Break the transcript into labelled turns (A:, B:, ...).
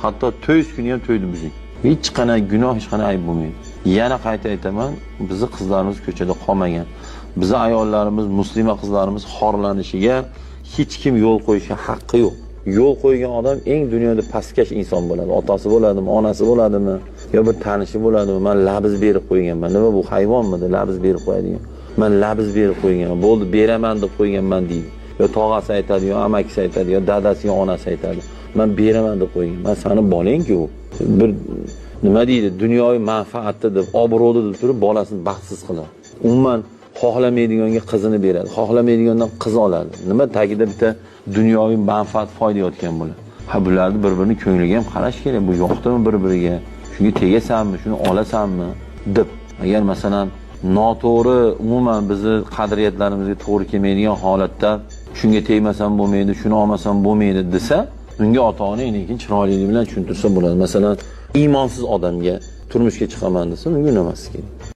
A: Hatto to'y kuni ham to'yni buzing. Hech qanday gunoh, hech qanday ayb bo'lmaydi. Yana qayta aytaman, bizni qizlarimiz ko'chada qolmagan. Bizni ayollarimiz, muslima qizlarimiz xorlanishiga hech kim yo'l qo'yishga haqqi yo'q. Yo'l qo'ygan odam eng dunyoda pastkash inson bo'ladi. Otasi bo'ladimi, onasi bo'ladimi, yo bir tanishi bo'ladimi? Men labz berib qo'yganman. Nima bu, hayvonmidi labz berib qo'yadigan? Men labz berib qo'yganman, bo'ldi beraman deb qo'yganman deydi. Yo tog'asi aytadi, yo amakisi aytadi, yo dadasi, yo onasi aytadi. Men beraman deb qo'yganman. Men sani bolang-ku. Bir nima deydi, dunyoviy manfaatni deb, obro'ni deb turib bolasini baxtsiz qiladi. Umuman xohlamaydiganga qizini beradi, xohlamaydigandan qiz oladi. Nima tagida bitta dunyoviy manfaat foyda yotgan bo'ladi. Ha, bularni bir-birini ko'ngliga ham qarash kerak. Bu yoqdimi bir-biriga? Shunga tegasanmi, shuni olasanmi deb. Agar masalan noto'g'ri, umuman bizni qadriyatlarimizga to'g'ri kelmaydigan holatda shunga tegmasam bo'lmaydi, shuni olmasam bo'lmaydi desa, unga ota-ona lekin chiroylilik bilan tushuntirsa bo'ladi. Masalan, iymonsiz odamga turmushga chiqaman desa, unga unamaslik kerak.